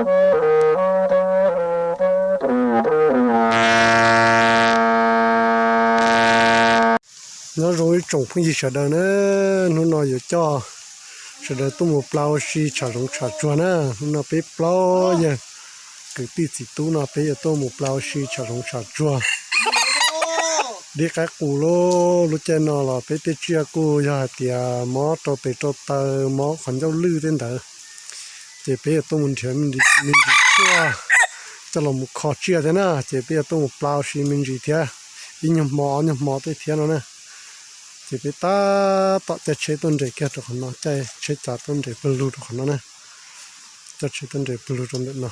Nyob zoo ib tsoom phooj ywg sawv daws na, hnub no yuav coj sawv daws tuaj mus pla ua si tsham zoov tsham tsuag na. Hnub no peb plaub yawg kwv tij txiv tub no peb yuav tuaj mus pla ua si tsham zoov tsham tsuag, dib qaib qus. Lub caij no los peb tej tsiaj kuj yog hais tias mob rau tes rau taw, mob qhov ncauj lwj tej ntawd, ces peb yuav tuaj mus nrhiav me ntsis tshuaj coj los mus kho tsiaj thiab na. Ces peb yuav tuaj mus pla ua si me ntsis thiab, ib nyuag hmo ob nyuag hmo tej thiab no na. Ces peb tab tom caij tsheb tuaj nres kiag rau qhov no, caij tsheb cav tuaj nres pawg lug rau qhov no na. Caij tsheb tuaj nres pawg lug rau ntawm no,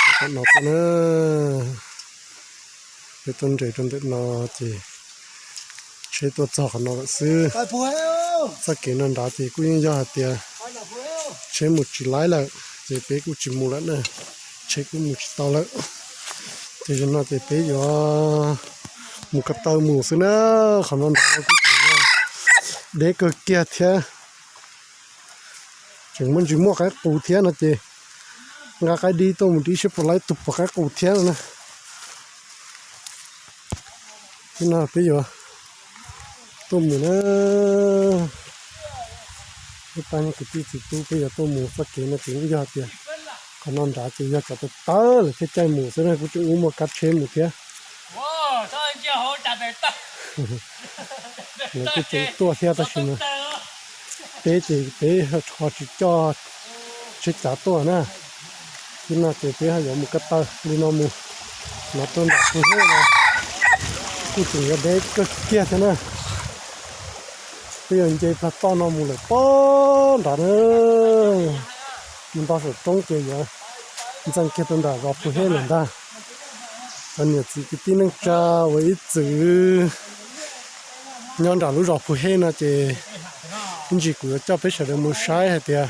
rau tom no tuaj na. Peb tuaj nres rau ntawm no ces tsheb tuaj txog qhov no lawm xwb. Txoj kev no nrad ces kuj yeej yog hais tias tsheb mus tsis laib lawm, ces peb kuj tsis mus lawm na, tsheb kuj mus tsis tau lawm. Ces zaum no ces peb yuav mus ko taw mus xwb na. Qhov no nrad kuj tseem deb kawg kiag thiab, tseem muaj ntsis muaj qaib qus thiab no ces nqa qaib dib tuaj mus dib seb puas laib tus puas qaib qus thiab no na. Ib no peb yuav tuaj mus na, ib pab kwv tij txiv tub peb yuav tuaj mus txoj kev no ces yeej yog tias qhov no nrad ces yog cov tawv tawv lawm thiaj caij mus xwb na, kuj tseem ub muaj kab tsheb mus thiab. Lawv kuj tseem tuaj thiab tab sis mas peb ces peb ho tsis coj tsheb cav tuaj na. Ib no ces peb ho yuav mus ko taw li no mus, no tuaj nram Phu Hej no kuj tseem yuav deb kawg kiag thiab na. Peb yuav nce plag toj no mus lawm pob nrad na, mus nto saum roob ces yuav ntxeev kiag rau nram zos Phu Hej lawm ntag. Cov niam txiv kwv tij neej tsa uas ib txwm nyob nram lub zos Phu Hej no ces ib ntsis kuv yuav coj peb sawv daws mus saib hais tias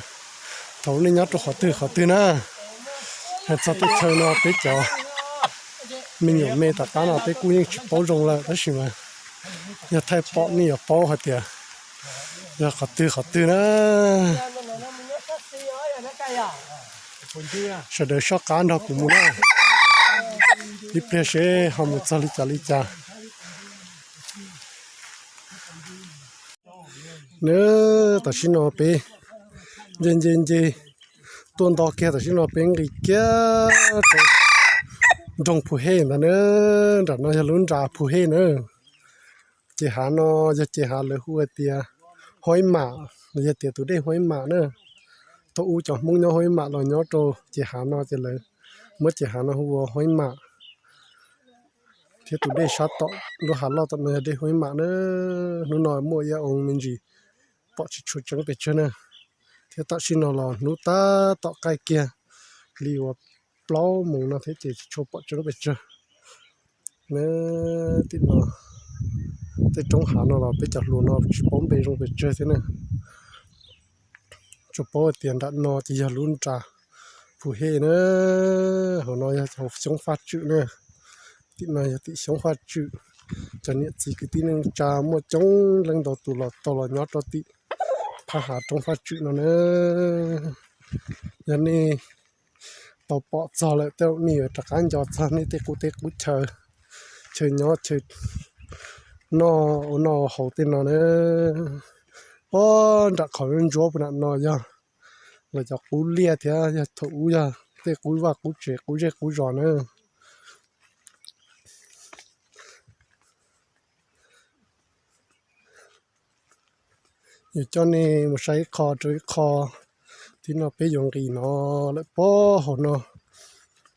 thaum nej nyob rau qhov twg qhov twg na. Hais txog tej chaw no peb cov me nyuam me rov qab no peb kuj yeej tsis paub zoo lawm tab sis mas yog thaij pom nej yuav paub hais tias yog qhov twg qhov twg na. Sawv daws soj qab nrog kuv mus na, ib pliag seb ho mus txog li cas li cas. Nws tam sim no peb nce nce nce tuaj nto kiag, tam sim no peb nqis kiag rau nroog Phu Hej ntag na. Nram no yog lub nra Phu Hej na. Ces hav no yog ces hav lawv hu hais tias Huaib Mam, los yog tias tus dej Huaib Mam na. Thaum ub cov Hmoob nyob Huaib Mam los nyob rau ces hav no ces lawv muab ces hav no hu ua Huaib Mam. Thiab tus dej sab tom lub hav loj tom no yog dej Huaib Mam na. Hnub no muaj ib oo me ntsis pom tsis tshua tseeb pes tsawg na. Thiab tam sim no los hnub tab tom qaij kiag li uas plaub moos no thiab ces tsis tshua pom tseeb pes tsawg. Nws tim no tej roob hav no los peb cov hluas no tsis paub npe zoo pes tsawg thiab na. Tsuas paub hais tias nram no ces yog lub nra Phu Hej na. Hauv no yog hauv xyoob Faj Tswm na. Tim no yog tim xyoob Faj Tswm. Cov niam txiv kwv tij neej tsa muaj coob leej ntau tus los tau los nyob rau tim phab hav roob Faj Tswm no na. Yog nej tau pom txog lawm tej zaum nej yuav rov qab nco txog nej tej qub teb qub chaw, chaw nyob chaw noj ua noj haus tej no na. Pob nram qhov ntsuab puag nram no yog lawv cov qub liaj thiab yog thaum ub yog tej qub vaj qub tsev qub zej qub zos na. Yuav coj nej mus saib ib qho rau ib qho. Tim no peb yuav nqis no lawm pob hauv no,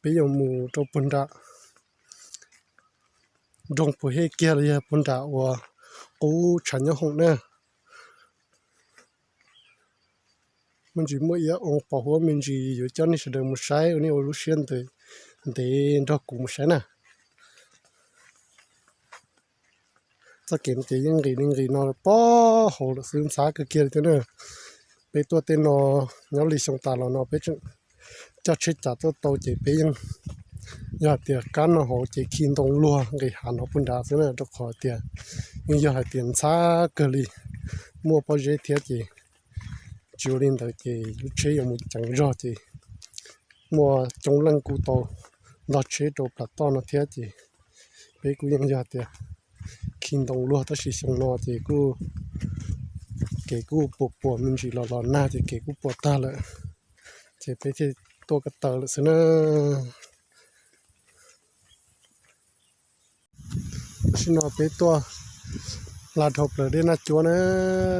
peb yuav mus rau puag nram nroog Phu Hej kiag los yog puag nram uas qub tshav nyob hoom na. Muaj ntsis muaj iab oo pos huab me ntsis yuav coj nej sawv daws mus saib ua nej ua lub siab ntev ntev nrog kuv mus saib na. Txoj kev no ces yeej nqis li nqis no pob hauv lawm xwb ntxhab kawg kiag li thiab na. Peb tuaj tej no nyob li xyoo tas los no peb tseem coj tsheb cas tuaj tau ces peb yeej yog hais tias kab no hauv ces khi ntoo luag nqis hav no puag nrad xwb na, rau qhov tias yeej yog hais tias ntxhab kawg li, muaj pob zeb thiab ces tsis ua li ntawd ces lub tsheb yuav mus ceev zog ces muaj coob leej kuj tau ntog tsheb rau plam toj no thiab ces peb kuj yeej yog tias khi ntoo luag tab sis xyoo no ces kuj kev kuj puas puas me ntsis los los nag ces kev kuj puas tag lawm ces peb thiaj tuaj ko taw lawm xwb na. Tam sim no peb tuaj hla dhau plaws dej Naj Cuab na,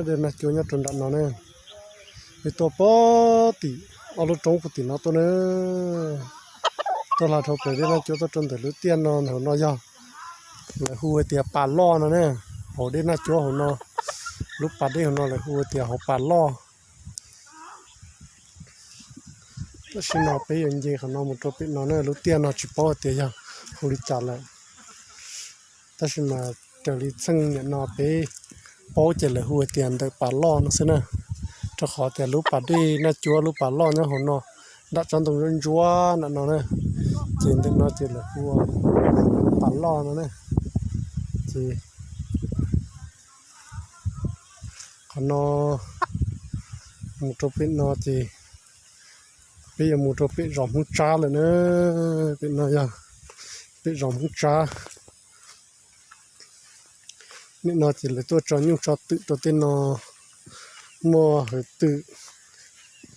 dej Naj Cuab nyob rau nram no na. Peb tuaj pem tim ob lub roob puag tim no tuaj na, tuaj hla dhau plaws dej Naj Cuab tuaj rau ntawm lub tiaj no, hauv no yog lawv hu tias Pas Loj no na, hauv dej Naj Cuab hauv no, lub pas dej hauv no lawv hu tias hauv Pas Loj. Tam sim no peb yuav nce qhov no mus rau pem no na, lub tiaj no tsis paub hais tias yog hu li cas lawm. Tab sis mas raws li txheej niam no peb paub ces lawv hu tias ntawm Pas Loj no xwb na, rau qhov tias lub pas dej Naj Cuab lub Pas Loj nyob hauv no, nram tsob ntoo ntsuab ntsuab nram no na, ces ntawm no ces lawv hu Pas Loj no na. Ces qhov no mus rau pem no ces peb yuav mus rau pem zos Hmoob Tsab lawm na. Pem no yog pem zos Hmoob Tsab. Nim no ces lawv tuaj tso nyuj tso twm rau tej no, muaj hawv twm,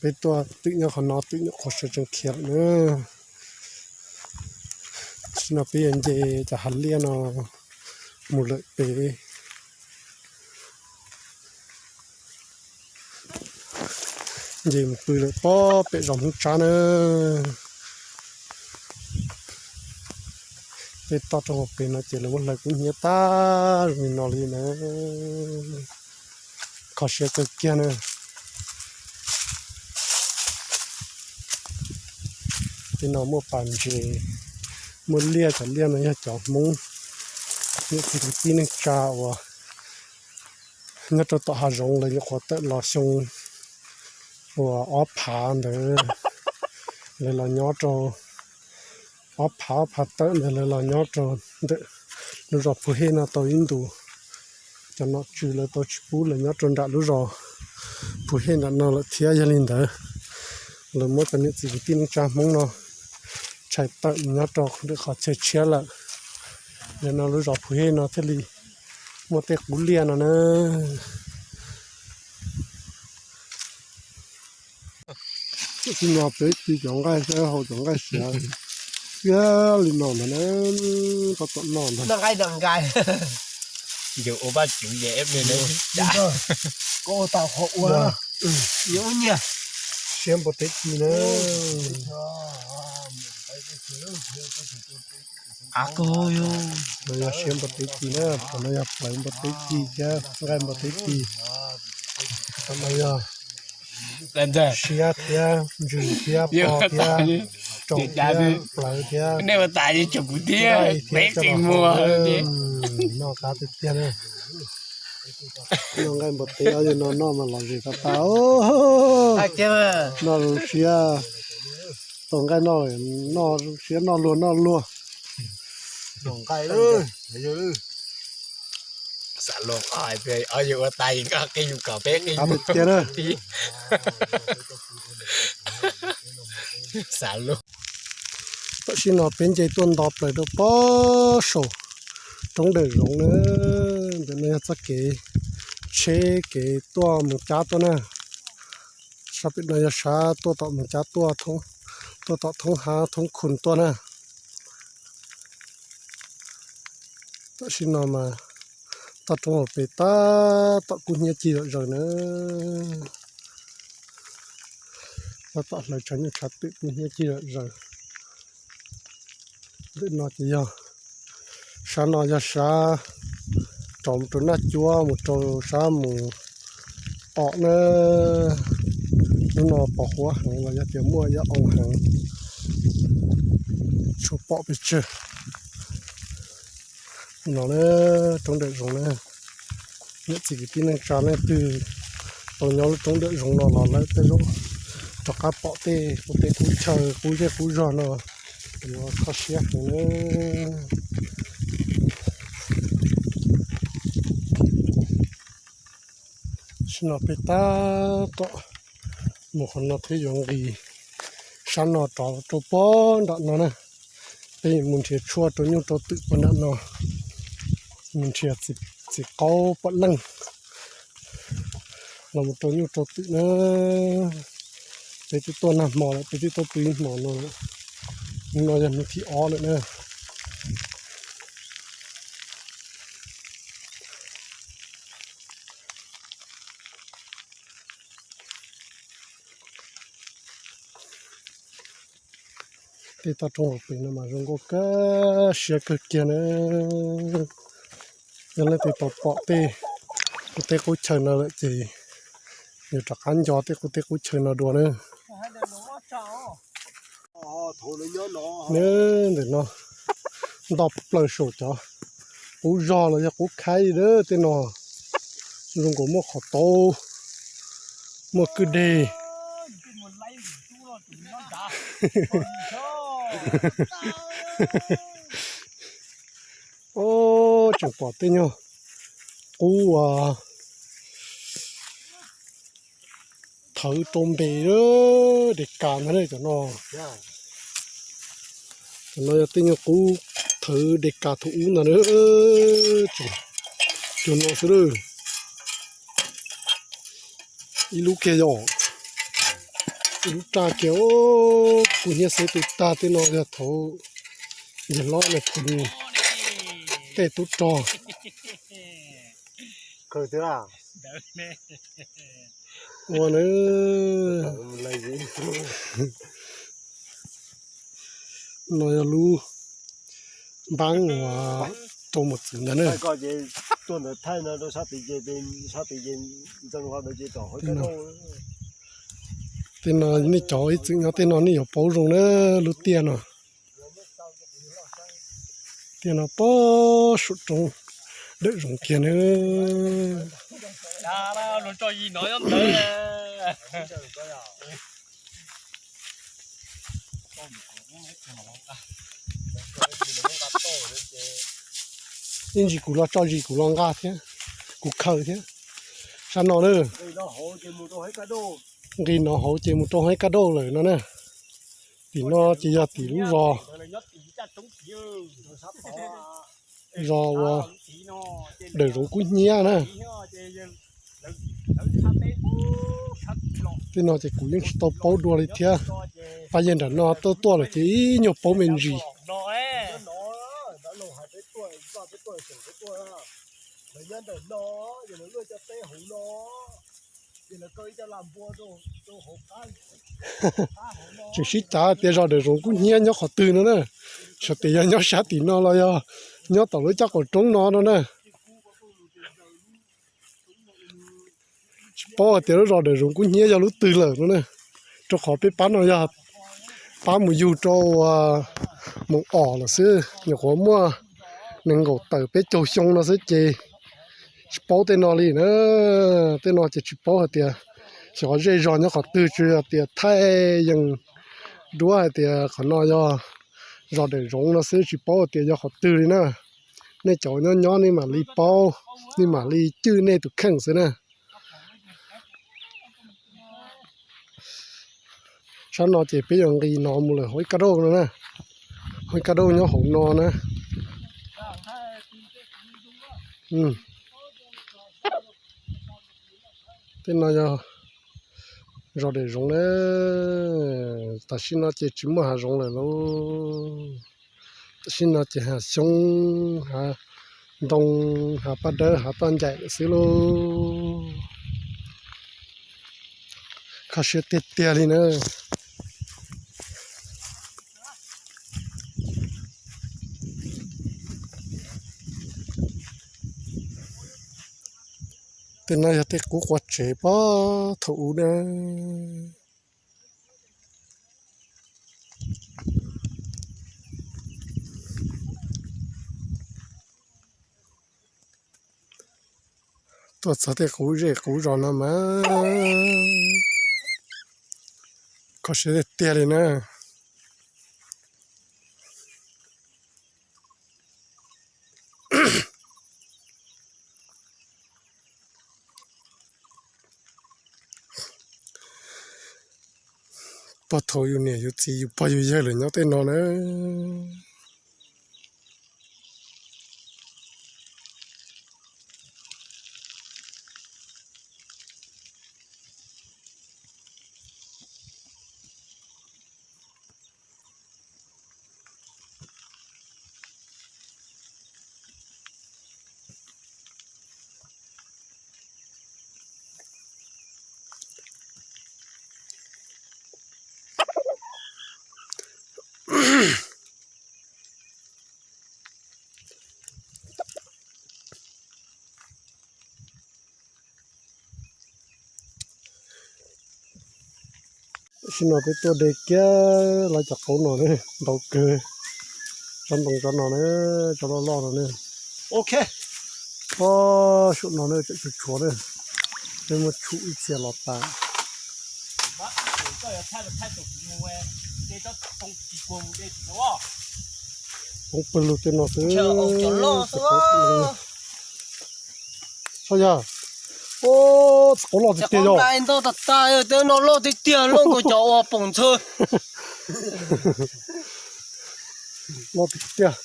peb tuaj twm nyob qhov no twm nyuam qhuav sawv tsees khiav lawm na. Tam sim no peb yuav nce cov hav liaj no mus lawm pem, nce mus pw lawm pem zos Hmoob Tsab na. Tej toj roob hauv pes no ces lawv muab hlawv kub hnyiab tag zoo li no li na. Kho siab kawg kiag na. Tej no muaj pas ntses, muaj liaj, cov liaj no yog cov Hmoob niam txiv kwv tij neej tsa uas nyob rau tom hav zoov lawv nyuam qhuav tawm los xyoo uas ob phav ntawd, lawv los nyob rau ob phav ob phav tawm ntawd lawv los nyob rau ntawm lub zos Phuv Hej no tau ib ntus. Cov nom tswv lawv tau tsis pub lawv nyob rau nram lub zos Phuv Hej nram no lawm thiab, yog li ntawd lawv muab cov niam txiv kwv tij neej tsa Hmoob no tshais tawm mus nyob rau ntawm qhov chaw tshiab lawm. Yog no lub zos Phuv Hej no thiaj li muaj tej qub liaj no na. Tam sim no peb ci cov nqaij thiab hau cov nqaij siav kiag li no ntag na, rau tom no ntag. Siab npaum teb ci na. No yog siab npaum teb ci na, qhov no yog plawv npaum teb ci thiab nqaij npaum teb ci. Qhov no yog siab thiab ntsws thiab pog thiab rooj thiab plawv thiab nqaij thiab cov no. Noj qab tiag tiag na. Noj nqaij npaum teb no noj mas lom zem tas tas. Noj zoo siab, tau nqaij noj, noj zoo siab noj luag noj luag. Xav luag qhov hais tias yus ua tas yus nqa qe yus kom peb qe tiag tiag na. Xav luag. Tam sim no peb nce tuaj nto plaws rau pob saum roob Dawm Zoov na. Ntawm no yog txoj kev tsheb kev tuaj Moos Cab tuaj na. Sab pem no yog sab tuaj tom Moos Cab tuaj, tuaj tom thoob hav thoob khu tuaj na. Tam sim no mas toj roob hauv pes tab tom kub hnyiab cig zom zaws na. Tab tom hlawv tshav nyuj tshav twm kub hnyiab cig zom zaws. Ntawm no ces yog, sab no yog sab rov mus rau Naj Cuab mus rau sab mus Om na. Lub no pos huab heev los yog tias muaj ib oo heev, tsis pom pes tsawg. No na, roob Dawm Zoov na, niam txiv kwv tij neej tsa leej twg tau nyob lub roob Dawm Zoov no los lawm tej zaum rov qab pom tej qub tej qub chaw qub zej qub zog no, kho siab heev na. Tam sim no peb tab tom mus qhov no thiab yuav nqis tsab no rov rau puag nram no na. Peb mus nrhiav tshuaj rau nyuj rau twm puag nram no, mus nrhiav txiv qaub pom leej los mus rau nyuj rau twm na. Peb twb tuaj nag hmo lawm, peb twb tuaj pw ib hmo no lawm. Hnub no yog hnub thib ob lawm na. Tej toj roob hauv pes no mas zoo nkauj kawg, siab kawg kiag na. Yog leej twg tau pom tej qub teb qub chaw no lawm ces yuav rov qab nco tej qub teb qub chaw no dua na. Neb ntawm no nto plaws saum cov qub zog los yog qub khaib li tej no, zoo nkaus muaj qhov taub, muaj kwj deg. Tseem pom tej nyuag qub uas thawv rau npe de kas ntag cov no. Cov no yog tej nyuag qub thawv de kas thaum ub ntag. Cov no xwb lawm. Ib lub kiag yom, ib lub raj kiag. Kuv hnyiab xwb tus tag tej no yog thaum yawg hlob no phu tej tub rog. Ua na, no yog lub npab uas rau mos txwv ntag na. Tej no nej cov ib txwm nyob tej no nej yuav paub zoo na, lub tiaj no. Tiaj no pog saum roob dawm zoov kiag na. Ib ntsis kuv los tso zis kuv los nqa thiab, kuv khaws thiab. Sab no na, nqis no hauv ces mus rau haib kaj dauj lawm no na. Tim no ces yog tim lub zos, zos uas Dawm Zoov Kub Hnyiab na. Tej no ces kuv yeej tsis tau paub dua li thiab. Pab yawg nram no tuaj tuaj lawm ces ib nyuag paub me ntsis. Tseem sib cav tias zos Dawm Zoov Kub Hnyiab nyob qhov twg no na. Xyov tias yog nyob sab tim no los yog nyob tom lub caj qaum roob no no na. Tsis paub hais tias lub zos Dawm Zoov Kub Hnyiab yog lub twg lawm no na, rau qhov peb pab no yog pab mus yug rau Moos Os lawm xwb, nyuam qhuav muaj nees nkaum tawm peb caug xyoo no xwb ces tsis paub tej no li na. Tej no ces tsis paub hais tias xyov zej zog nyob qhov twg, tsuas yog tias thaij yees duab hais tias qhov no yog zos Dawm Zoov no xwb, tsis paub hais tias yog qhov twg li na. Nej cov nyob nyob nej mam li paub, nej mam li cwj nej tus kheej xwb na. Sab no ces peb yuav nqis no mus lawm hauv ib kaj dauj no na. Hauv ib kaj dauj nyob hauv no na. Tej no yog zos Dawm Zoov na. Tam sim no ces tsis muaj hav zoov lawm lauj. Tam sim no ces hav xyoob, hav ntoo, hav paj dawb, hav toj ncaim lawm xwb lauj. Kho siab tiag tiag li na. Tej no yog tej qub qua tsev puag thaum ub na. Tuaj txog tej qub zej qub zos no mas kho siab tiag tiag li na. Puag thaum yus niam yus txiv yus pog yus yawg lawv nyob tej no na. Tam sim no peb tuaj de kiag lawv cov qauv no ne, ntau kawg. Tsob ntoo tsob no ne, tsob loj loj no ne. Ok, o, saum no ne tseem tshuav tshuav ne. Peb muab tshum ib txhia los tas. Poob pawg lug tej no xwb. Txhob yog, o, txiv qauv loj tiag tiag yog. Ntau tas tas, tej no loj tiag tiag, loj nkaus cov uas poom ntxhw. Loj tiag tiag.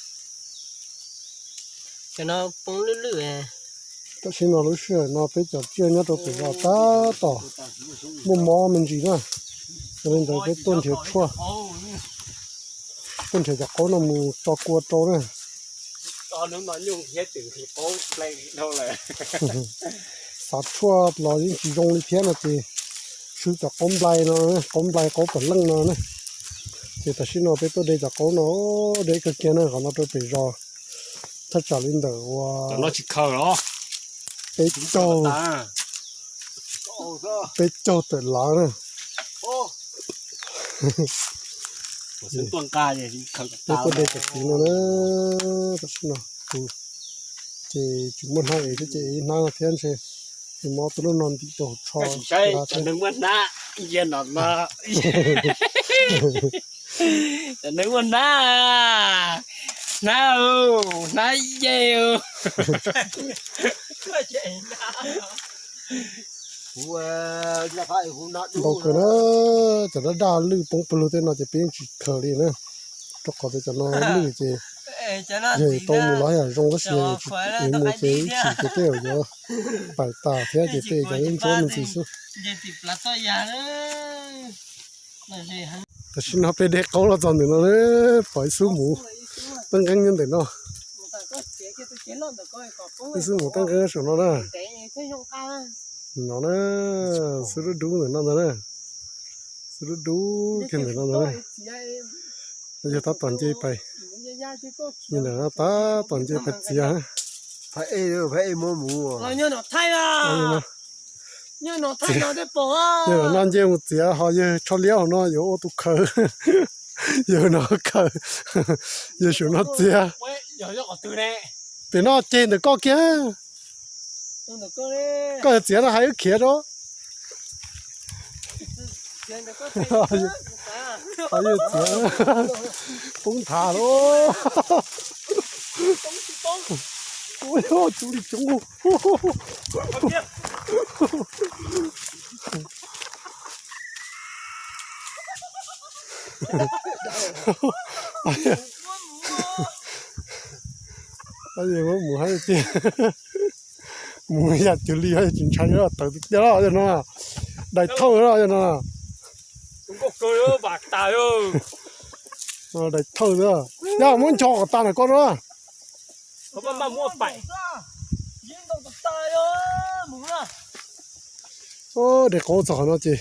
Tam sim no lub sij hawm no peb cov tsiaj nyob rau pem zos tab tom muaj mob me ntsis na, yog li ntawd peb tuaj nrhiav tshuaj, tuaj nrhiav cov qauv no mus tso kua rau na. Xav tshuaj los yeej tsis zoo li thiab no ces swb cov qauv nplai no, qauv nplai qauv pam leej no na. Ces tam sim no peb tuaj de cov qauv no, de kawg kiag na, qhov no rau pem zos. Thaj tsam li ntawm uas peb caug, peb caug tawm lav na. Peb tuaj de tam sim no na, tam sim no ces tsis muaj hnab ev thiab ces ev ib hnab no thiab ntshe nws mob tus lub no ntim rau hauv tsho. Cov neeg muaj hnab, cov neeg muaj hnab, hnab, hnab ye. Ntau kawg na, cov dab daj lwj poob pawg lug tej no ces peb yeej tsis khaws li na, rau qhov tias cov no lwj ces yog tau mus los yam zoo tab sis yog tsis ev mus ces ib chim ces tej zaum yuav pais tas thiab ces tej zaum cov ntsuab me ntsis xwb. Tam sim no peb de qauv los txog ntawm no, pom ib xub muv teeb nqeeb nyob ntawm no. Ib xub muv teeb nqeeb saum no na. No na, xub dub dub ntawm no ntag na. Xub dub dub kiag ntawm no ntag na. Yog tab tom nce pais, ntawm no tab tom nce pais txiav. Yog no nce mus txiav ho yawg tsho liab hauv no yuav ua tus khaws. Yawg no khaws, yawg saum no txiav. Pem no ceg ntawm koj kiag. Koj yawg txiav no hais wb khiav rau. Yawg txiav poob nthav lawm. Ua, coob li coob. Muab mus hab tiag, mus yam cuag li tsis ntshai tawv tiag tiag los yog no, dais thauj los yog no. Dais thauj xwb, yog muab ncho kom tas ntawm koj na. Dais qauv txog qhov no ces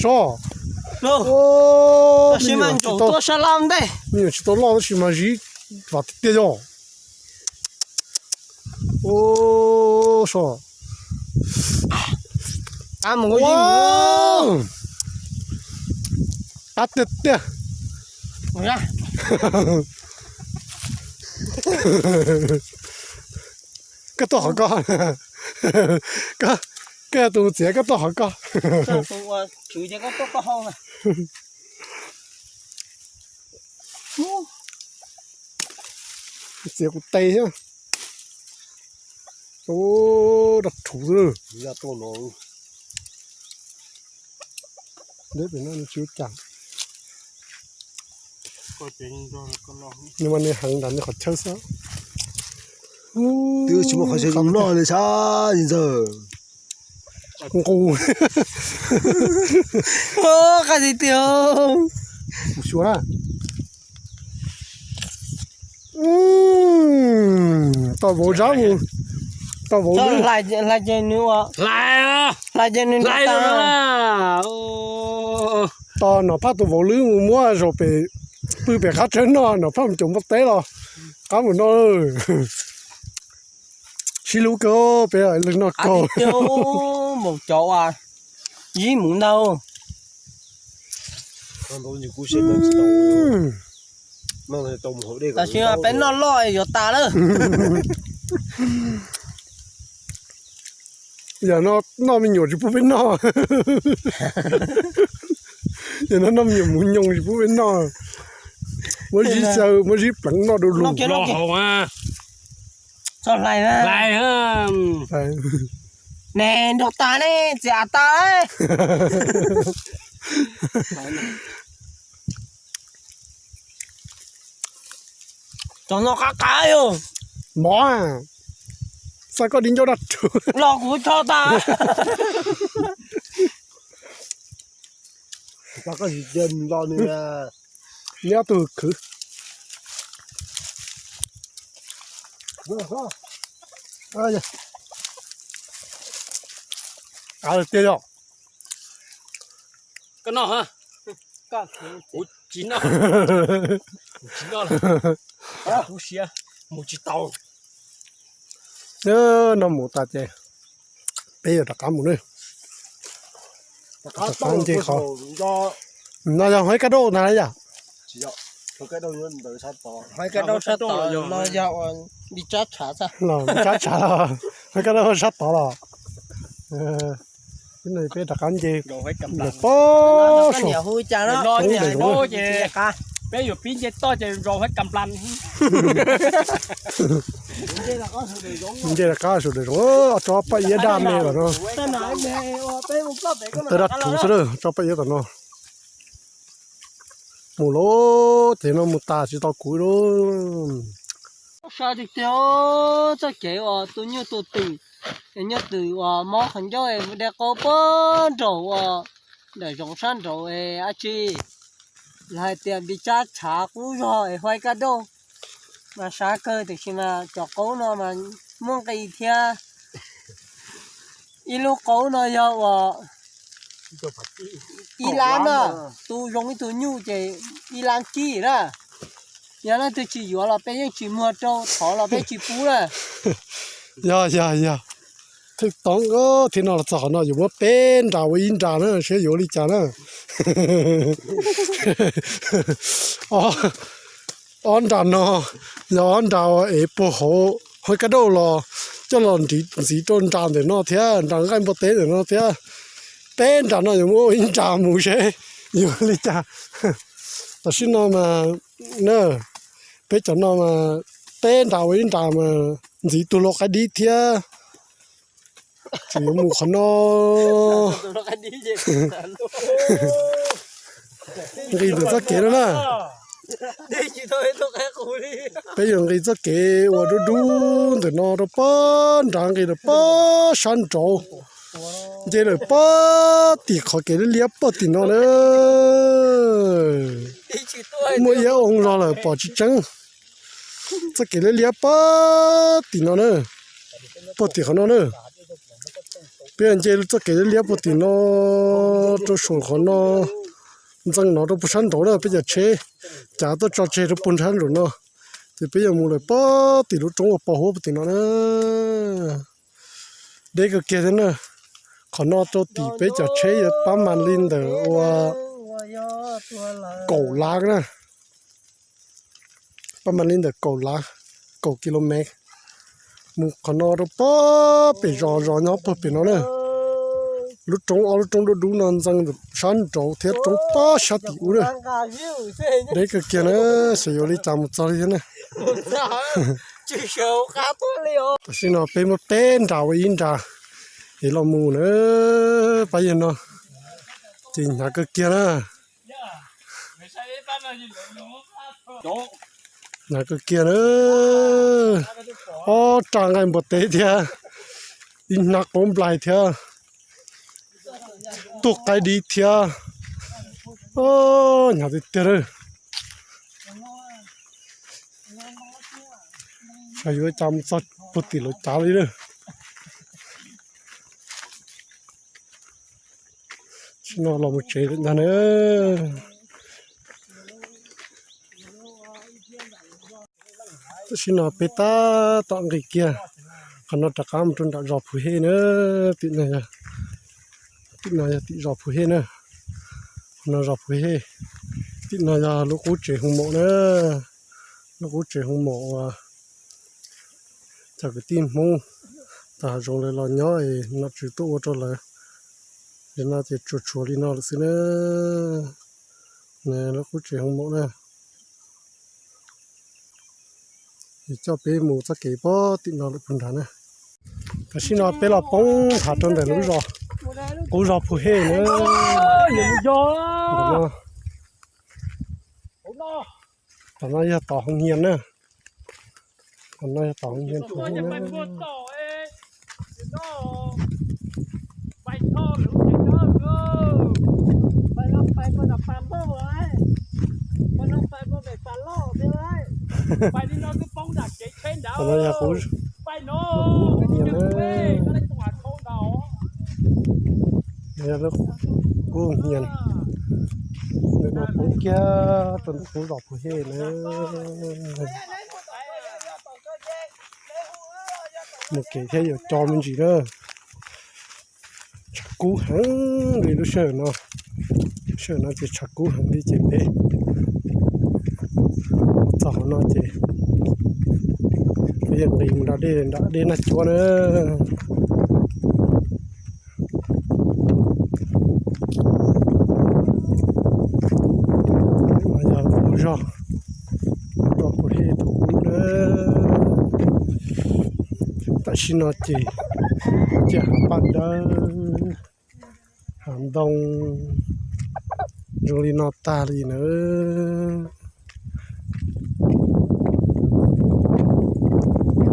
Soj, me nyuam tsis tau loj tab sis mas zib vam tiag tiag yog. Soj, qab tiag tiag. Koj tuaj qhov koj, koj yog tus txiav koj tuaj qhov koj. Txiav kuv tes thiab. Dab rhuv xwb. Deb pem no tsis ua cas. Nws mas nws heev ntawm nws qhov chaw xwb. Twb tsis muaj qhov chaw zoo noj li sab ntxawg. Nqus. Qab tiag tiag. Mus xyuas na. Tau vauv zab mus, tau vauv lwb. Hlais ces nws ua, hlais ces nws hlais tas. Tos Nom Phaj tus vauv lwb mus muab zaum pem, pw pem qab tshawb noj, Nom Phaj mus caum npua teb los qab mus noj. Sib hlub kawg, peb leej noj kawg. Mus cov uas yib mus ntau. Tam sim peb noj loj yuav tas lawm. Yam no noj me nyuam tsis pub peb noj. Yam no noj me nyuam mus nyoos tsis pub peb noj. Muab zib xyaw muab zib pleev noj du lug. Txhob hlais na. Ne nrog tas ne, txiv av tas. Cov no qab qab yog mov, xav koj di ncauj dab rhuv los kuv tso tas. Nyob tus khwv. Av tiag yog. Koj noj, kuv tsis noj. Kuv tsis noj, kuv siab mus tsis tau. No mus tas ces peb yuav rov qab mus na. Rov qab nce qhov no yog Huaib Kab Dauj ntag yom. Huaib Kab Dauj sab tod no yog Npis Tsab Tshav, Npis Tsab Tshav los Huaib Kab Dauj sab tod los. Peb rov qab nce lawm pob saum, peb yuav pib nce toj ces zoo Huaib Kam Nplas. Nce rov qab saum daim zoov, tsob paj iab daj me lawm no. Tawg daj rhuv xwb, tsob paj iab tom no. Mus lauj, ces no mus tas tsis tau kuv lauj. Sab tiag tiag, txoj kev uas tus nyuj tus twm, nyuj twm uas mob qhov ncauj de qau puag nraum uas ntawm zoov sab nraud es dab tsi los hais tias Npis Tsab Tshav qub zog es Huaib Kab Dauj mas sab kawg, tiam sis mas cov qaub no mas muaj nqis thiab. Ib lub qaub no yog uas ib lab na, tu zoo ib tug nyuj ces ib lab kib na. Yog leej twg tsis yuav los peb yeej tsis muag rau, thov los peb tsis pub na. Yog yog yog, thwj toob thiab no los txog qhov no yuav muab peb nra ua ib nra na, saib yuav li cas na. Ob nra no yog ob nra uas ev puag hauv Huaib Kab Dauj los coj los ntxiv rau nra ntawm no thiab, nra nqaij npua teb ntawm no thiab. Peb nra no yuav muab ua ib nra mus seb yuav li cas. Tam sim no mas na, peb cov no mas peb nra ua ib nra mas ntxiv tug lau qaib dib thiab. Tseem yuav mus qhov no. Nqis ntawm txoj kev no na. Peb yuav nqis txoj kev uas dub dub ntawm no rau pob nrad, nqis rau pob sab nraud, nce lawm pob tim qhov kev liab liab pob tim no na. Muaj iab oo zog lawm pom tsis tseeb. Txoj kev liab liab pob tim no na, pob tim qhov no na. Peb nce txoj kev liab liab pob tim no rau saum qhov no, ntxeev no rau puag sab nraud na, peb cov tsheb cav tuaj tso tseg rau puag sab nraum no. Ces peb yuav mus lawm pob tim lub roob uas pos huab pob tim no na. Deb kawg kiag thiab na. Qhov no rau tim peb cov tsheb yuav pab mas li ntawm ua kaum lav na. Pab mas li ntawm kaum lav, kaum kilomev. Mus qhov no rau pob pem zos, zos nyob puag pem no na. Lub roob, ob lub roob dub dub no ntxeev sab nraud thiab roob pob sab tim ub na. Deb kawg kiag na, xyov yuav li cas mus txog li thiab na. Tam sim no peb muab peb nra ua ib nra es los mus na, pab yawg no ces hnyav kawg kiag na. Hnyav kawg kiag na. Ob raj nqaij npua teb thiab, ib hnab qaub nplais thiab, tuaj qaib dib thiab. Hnyav tiag tiag lawm. Xyov yuav cas mus txog puag tim lawv cav li lawm. Tam sim no los mus tsev lawm ntag na. Tam sim no peb tab tom nqis kiag qhov no rov qab mus rau nram zos Phuv Hej na. Tim no yog, tim no yog tim zos Phuv Hej na. Qhov no zos Phuv Hej. Tim no yog lub qub tsev Hoo Maum na. Lub qub tsev Hoo Maum uas cov kwv tij Hmoob tag hav zoov lawv los nyob es nom tswv tuaj ua rau lawv. Li no ces tsuas tshuav li no lawm xwb na. Lub qub tsev Hoo Maum na. Es coj peb mus txoj kev pog tim no lawm puag nrad na. Tam sim no peb los poob nthav rau ntawm lub zos, qub zos Phuv Hej na. Tom no yog tod Hoo Nyias na. Tom no yog tod Hoo Nyias Phuv Hej na. Tom no yog qub, qub Hoo Nyias na. Qub Hoo Nyias, ntawm no poob kiag rau ntawm qub zos Phuv Hej na. Mus kev thiab yuav co me ntsis na. Tshav kub heev li lub sij hawm no. Lub sij hawm no ces tshav kub heev li ces peb txog qhov no ces peb yuav nqis mus da dej nram dej Naj Cuab na. Yog ub zog, ub zog Phuv Hej thaum ub na. Tam sim no ces ciaj hav paj dawb, hav ntoo zoo li no tag li na.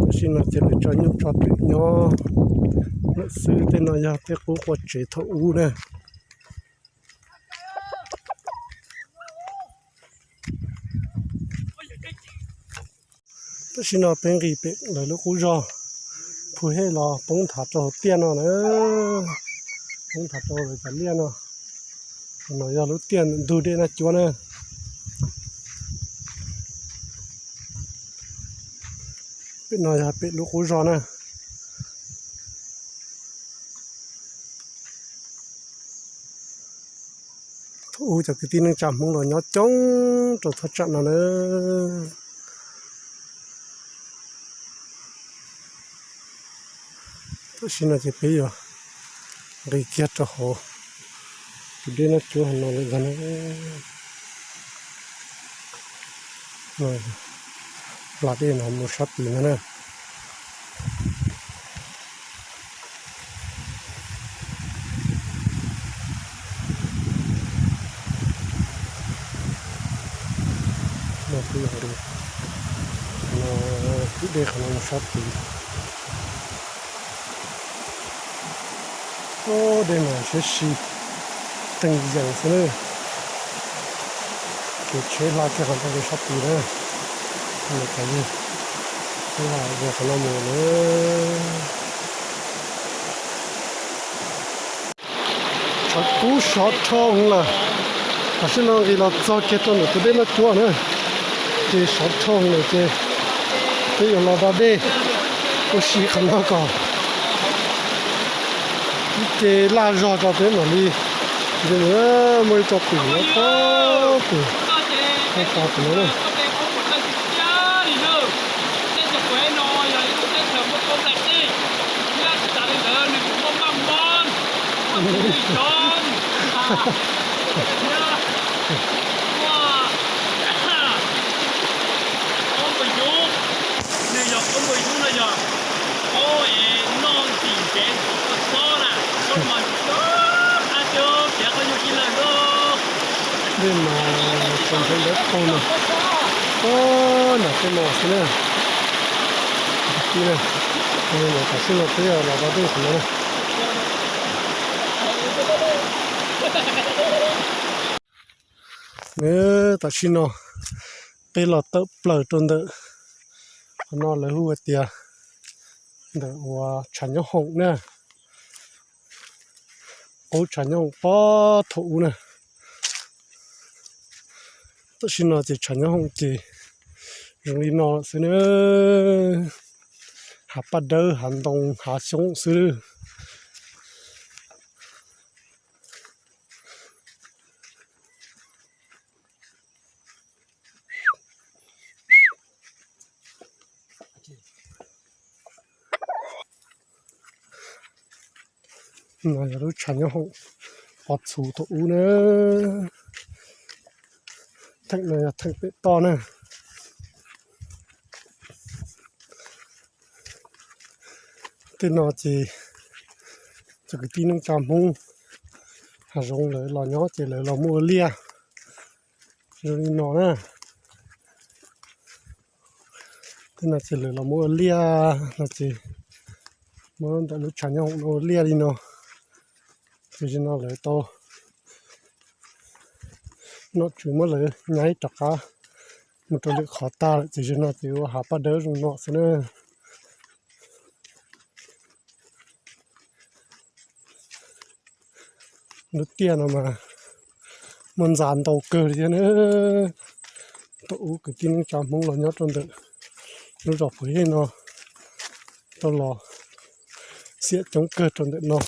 Tam sim no ces lawv tso nyuj tso twm nyob lawm xwb. Tej no yog tej qub qua tsev thaum ub na. Tam sim no peb nqis pem lawv lub qub zog Phuv Hej los poob nthav rau hauv tiaj no na, poob nthav rau lawv cov liaj no. Qhov no yog lub tiaj ntug dej Naj Cuab na. Pem no yog pem lub qub zog na. Thaum ub cov kwv tij neej tsa Hmoob los nyob coob rau thaj tsam no na. Tam sim no ces peb yuav nqis kiag rau hauv tus dej Naj Cuab no lawm ntag na. Hla dej no mus sab tid no na. Kwj dej qhov no mus sab tid. Dej mas siab si, teeg yees xwb na. Kev tsheb hla kiag qhov no rau sab tid na. Qhov no yog, qhov no mus na. Tshav kub sov rhoo lawm. Tam sim no nqis los txog kiag rau ntawm tus dej Naj Cuab na, ces sov rhoo lawm ces peb yuav los da dej ua si qhov no kom ib ce laj zog tso peb mam li, ces muaj ib co twm nyob pob twm, nyob pov twm no na. Nws yog Tej mas txaus ntshai ntawd tag no, nram tej no xwb na. Tam sim no peb los tau tej ntawm no na. Tam sim no peb los tawm plaws rau ntawm qhov no lawv hu tias ntawm uas tshav nyob hoom na, qub tshav nyob hoom pob thaum ub na. Tam sim no ces tshav nyob hoom ces zoo li no lawm xwb na, hav paj dawb hav ntoo hav xyoob xwb. No yog lub tshav nyob hoom qhov txhuv thaum ub na. Theem no yog theem pem toj na. Tej no ces cov kwv tij neej tsa Hmoob hav zoov lawv los nyob ces lawv los muaj ua liaj zoo li no na. Tej no ces lawv los muaj ua liaj no ces muab ntawm lub tshav nyob hoom no ua liaj li no. Ces zaum no lawv tau nom tswv muab lawv nyaib rov qab mus rau lwm qhov tag lawm ces zaum no ces ua hav paj dawb zoo no xwb na. Lub tiaj no mas muaj ntxa ntau kawg li thiab na. Thaum ub kwv tij neej tsa Hmoob los nyob rau ntawm lub zos Phuv Hej no tau los xiam coob kawg rau ntawm no.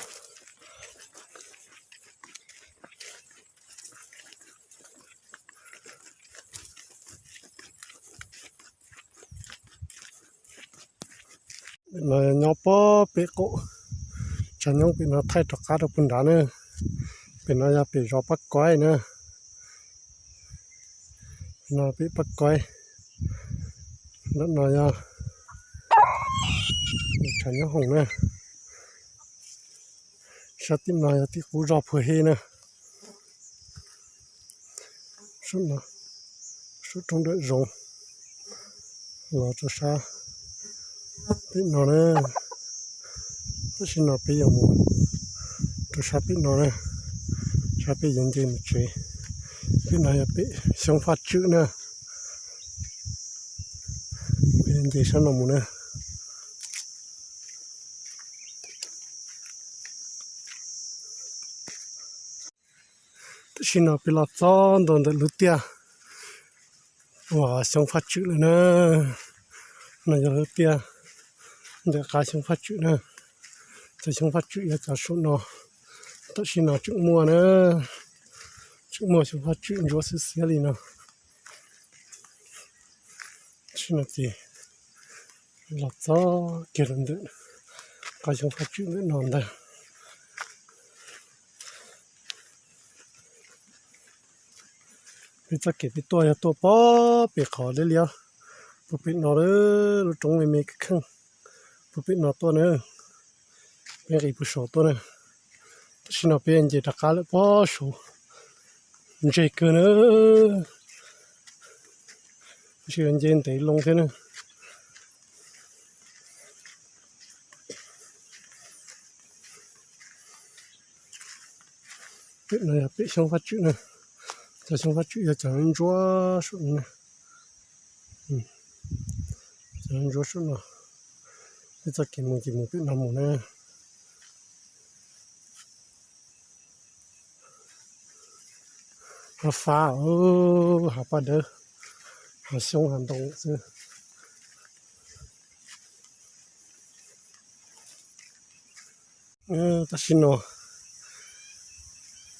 No nyob pob pem qaum tshav nyob pem no thaij rov qab rau puag nrad na. Pem no yog pem zos Paj Koib na. No pem Paj Koib, ntawm no yog tshav nyob hoom na. Sab tim no yog tim qub zos Phuv Hej na. Saum no, saum roob Dawm Zoov los rau sab pem no na. Tam sim no peb yuav mus rau sab pem no na, sab pem yuav nce mus tsev. Pem no yog pem xyoob Faj Tswm na. Peb yuav nce sab no mus na. Tam sim no peb los txog ntua ntawm lub tiaj uas xyoob Faj Tswm lawm na. No yog lub tiaj ntawm qab xyoob Faj Tswm na. Cov xyoob Faj Tswm yog cov saum no. Tam sim no tseem muaj na, tseem muaj xyoob Faj Tswm ntsuab xiab xiab li no. Tam sim no ces los txog kiag rau ntawm qab xyoob Faj Tswm ntawm no ntag. Peb txoj kev peb tuaj yog tuaj pob pem qhov liab liab puag pem no, lub roob me me kheej puag pem no tuaj na. Peb nqis puag saud tuaj na. Tam sim no peb nce rov qab lawm pob saud, ntseg kawg na. Tab sis nce ntev loo thiab na. Pem no yog pem xyoob Faj Tswm na. Cov xyoob Faj Tswm yog cov ntsuab saum no na. Cov ntsuab saum no. Peb txoj kev mus ces mus pem no mus na. Hav fab, hav paj dawb, hav xyoob hav ntoo xwb. Tam sim no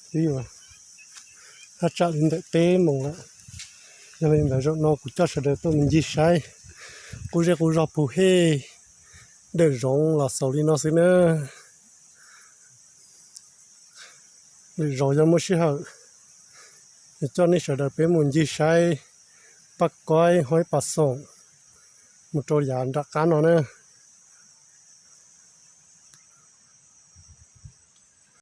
twb yuav thaj tsam li ntawm peb moos lawm. Yog li ntawd zaum no kuv coj sawv daws tuaj mus ncig saib qub zej qub zog Phuv Hej Dawm Zoov los xaus li no xwb na. Lwm zaus yog muaj sij hawm, coj nej sawv daws peb mus ncig saib Paj Koib Huaib Pas Xoom mus rau yav nram qab no na.